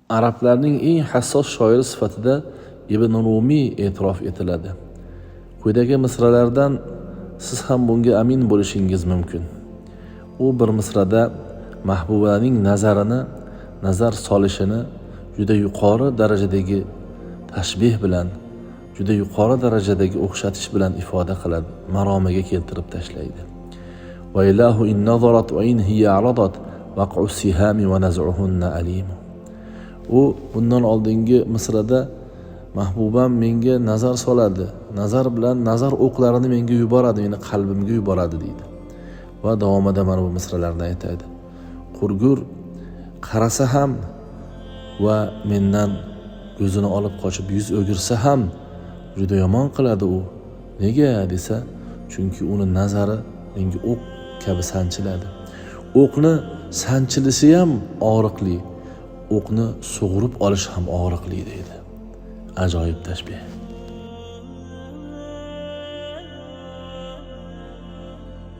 Arablarning eng hassos shoiri sifatida Ibn Rumiy e'tirof etiladi. Quyidagi misralardan siz ham bunga amin bo'lishingiz mumkin. U bir misrada mahbubaning nazarini, nazar solishini juda yuqori darajadagi tashbih bilan, juda yuqori darajadagi o'xshatish bilan ifoda qiladi, maromiga keltirib tashlaydi. Va ilahu in nazarat va in hiya aradat waq'u sihami va naz'uhunna alim. U bundan oldingi misrada mahbubam menga nazar soladi, nazar bilan nazar o'qlarini menga yuboradi, meni qalbimga yuboradi deydi. Va davomida mana bu misralarni aytadi. Qurgur qarasa ham va mendan ko'zini olib qochib yuz o'girsa ham juda yomon qiladi u. Nega desa, chunki uni nazari menga o'q kabi sanchiladi. O'qni sanchilishi ham og'riqli, o'qni sug'urib olish ham og'riqli deydi. Ajoyib tashbih.